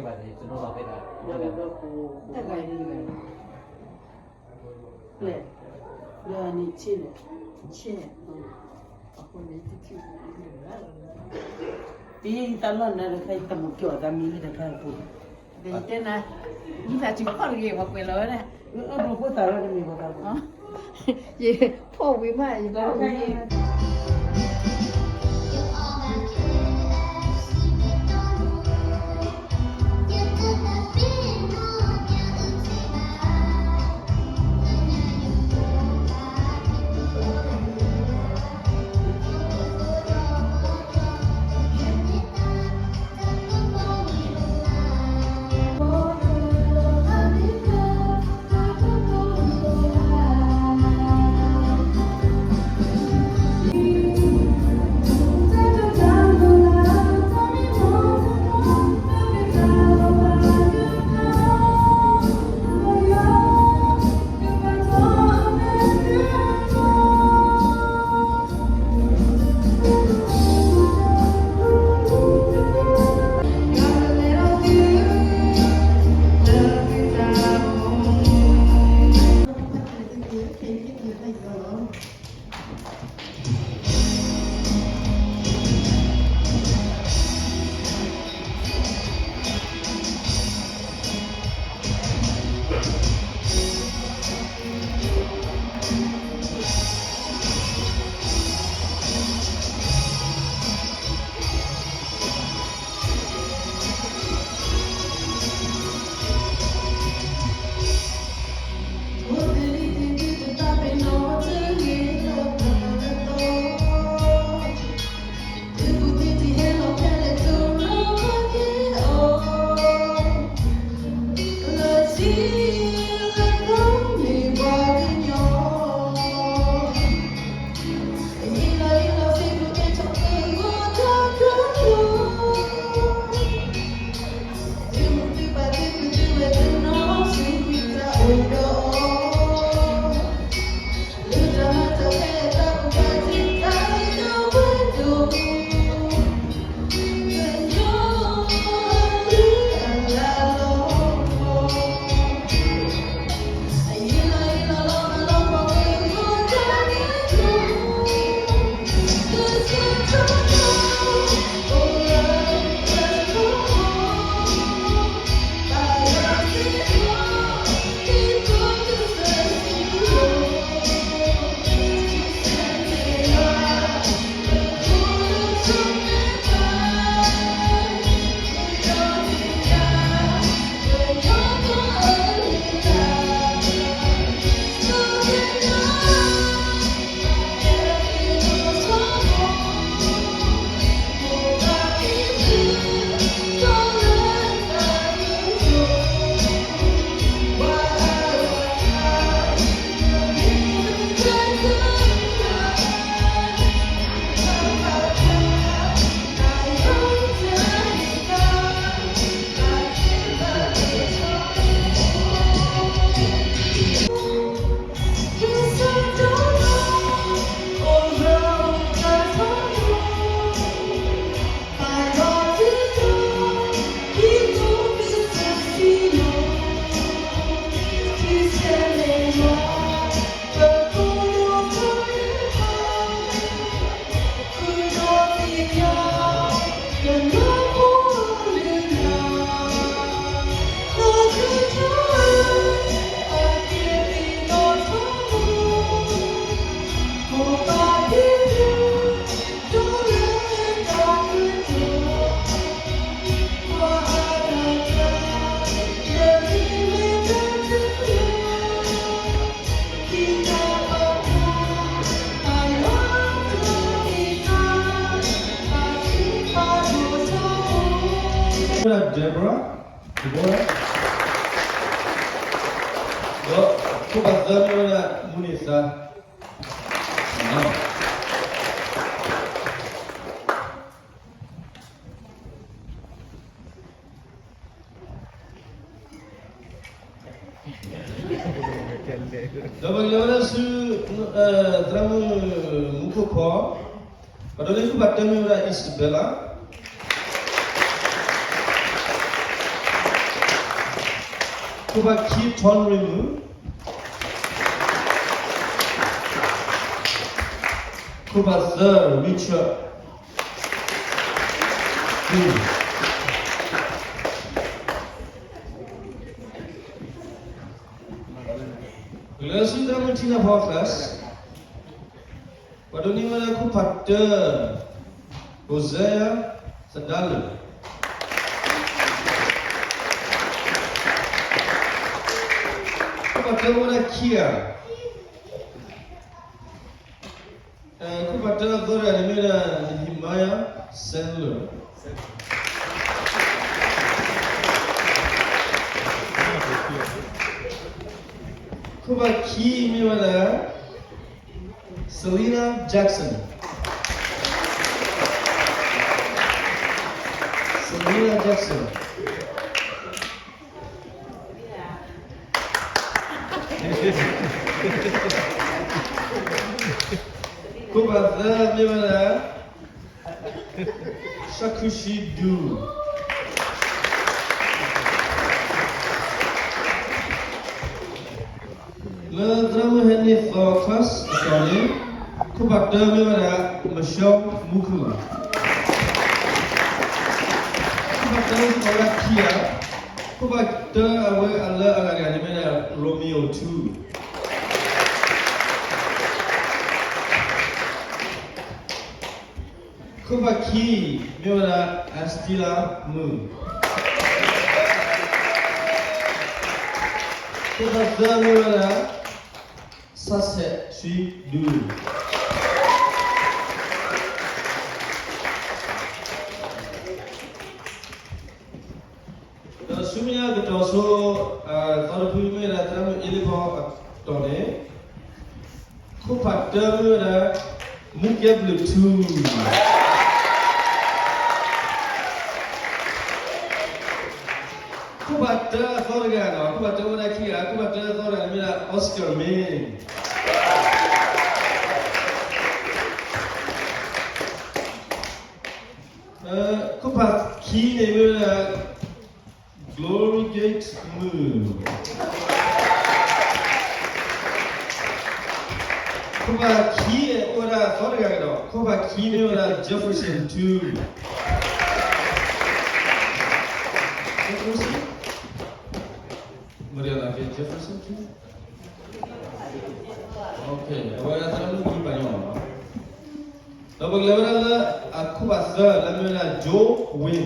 ဘၣ်န့ၣ် တနီၤလီၤဖဲဒၣ် တဂၤန့ၣ် လၢအန့ၣ်ဆ့ၣ်န့ၣ် ဆ့ၣ် အဃိန့ၣ် တထံၣ် တံၤသးလီၢ်နၤတခါ ယတၢ်မူကၠီၣ်အသးမံၤတခါအပူၤ ဒီးယတဲနၤ ယသးထံၣ်ခီၣ်တဂ့ၤ ပှၤကွဲးလီၤဝဲဒၣ် အၢၣ်ဖိသၣ်လီၤတမ့ၢ်ပှၤသး ယဖီၣ်ဝံၤမး ယဖီၣ်ဝံၤDeborah, Deborah, ဒီးခိၣ်ဘၣ်သၢမ့ၢ်ဝဲဒၣ် မူန့ၢ်သါ ဒီးပကလဲၤဝဲဒၣ်ဆူ သရၣ်မုၣ်မူခိၣ်ဖီ, ပှၤဒိးန့ၢ်ခိၣ်ဘၣ်တၢမ့ၢ်ဝဲဒၣ် Isabella, ခိၣ်ဖးခံ ထီနရံမုၢ်. ခိၣ်ဖးသၢ Richard. လၢဆူသရၣ်မုၣ်ထံနၢ်ဖီ class ပှၤဒိးန့ၢ်ဝဲဒၣ်ခိၣ်ဖးတၢ Hosea သဒါလၢာ်. ခိၣ်ဖးတၢအိၣ်ဝဲဒၣ်ခံဂၤ, ခိၣ်ဖးတၢအသီတဂၤန့ၣ်မ့ၢ်ဝဲဒၣ် Nehemiah Sandler. ခိၣ်ဖးခံမ့ၢ်ဝဲဒၣ် Selena Jackson. Selena Jackson. ခိၣ်ဖးသၢမ့ၢ်ဝဲဒၣ် Shakushi Doo. လၢသရၣ်မုၣ်ဟဲန့ၢ်သီ class အတီၤန့ၣ်, ခိၣ်ဖးတၢမ့ၢ်ဝဲဒၣ် Michelle Muku. ခိၣ်ဖးတၢစ့ၢ်ကီးဝဲဒၣ်ခံဂၤ, ခိၣ်ဖးတၢအဝဲအလၢအဂၤတဂၤန့ၣ်မ့ၢ်ဒၣ် Romeo two. ခိၣ်ဖးခံ မ့ၢ်ဝဲဒၣ် Estela Mui. ခိၣ်ဖးသၢမ့ၢ်ဝဲဒၣ် Sasetsui Doo. ဒီးဆူမဲာ်ညါကတီၤဆိ သီတဖုမ့ၢ်ဝဲဒၣ်သရၣ်မုၣ်အ့လ့ၣ်ဖီအတီၤန့ၣ်, ခိၣ်ဖးတၢမ့ၢ်ဝဲဒၣ် မူကဲဘျုးထူ. ခိၣ်ဖးတၢအသီတဂၤနီၤ, ခိၣ်ဖးတၢအိၣ်ဝဲဒၣ်ခံဂၤ, ခိၣ်ဖးတၢအသီတဂၤန့ၣ်မ့ၢ်ဒၣ် Oscar Min. ခိၣ်ဖးခံန့ၣ်မ့ၢ်ဝဲဒၣ် Glory Gate Mui. ခိၣ်ဖးခံအိၣ်ဝဲဒၣ်သီတဂၤကဒီး, ခိၣ်ဖးခံမ့ၢ်ဝဲဒၣ် Jefferson Two. Jefferson? မတၤလဲၣ် Jefferson Two? Okay, အဝဲဒၣ်သရၣ်မုၣ်ကံပၤညီလီၤ. ဒီးပကလဲၤဝဲဒၣ်လၢအခိၣ်ဖးသၢ လၢမ့ၢ်ဝဲဒၣ် Joe Win.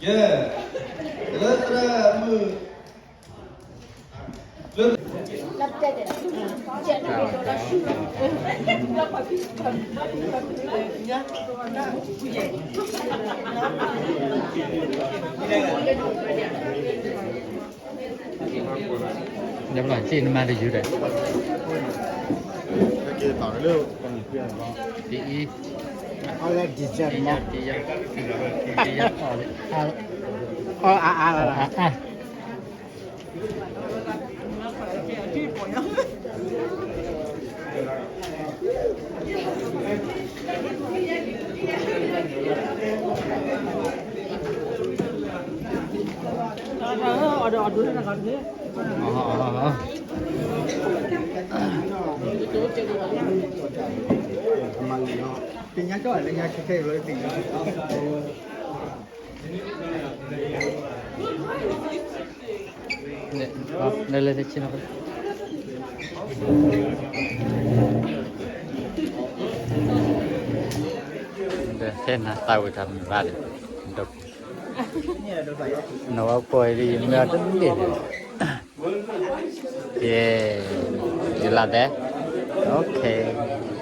ကဲ, လၢသရၣ်မုၣ် ယဘျီစ့ၢ်နမၤတယုၢ်ဒီး, တအံၤ, တအံၤ, တအံၤ, တအံၤ, အါ, အါ, အါ, အါ. လဲၤလဲၤဆ့ၣ်နီၤ, ဒီးဟဲနၤသးဝံၤတၢ်မုၢ်ဘၣ်ဒီး, ဒီး, နီၢ်ဝဲပှဲၤဒ်မ့ၢ်တမ့ၢ်န့ၣ်, ကဲ, ယလၢတဲ, okay.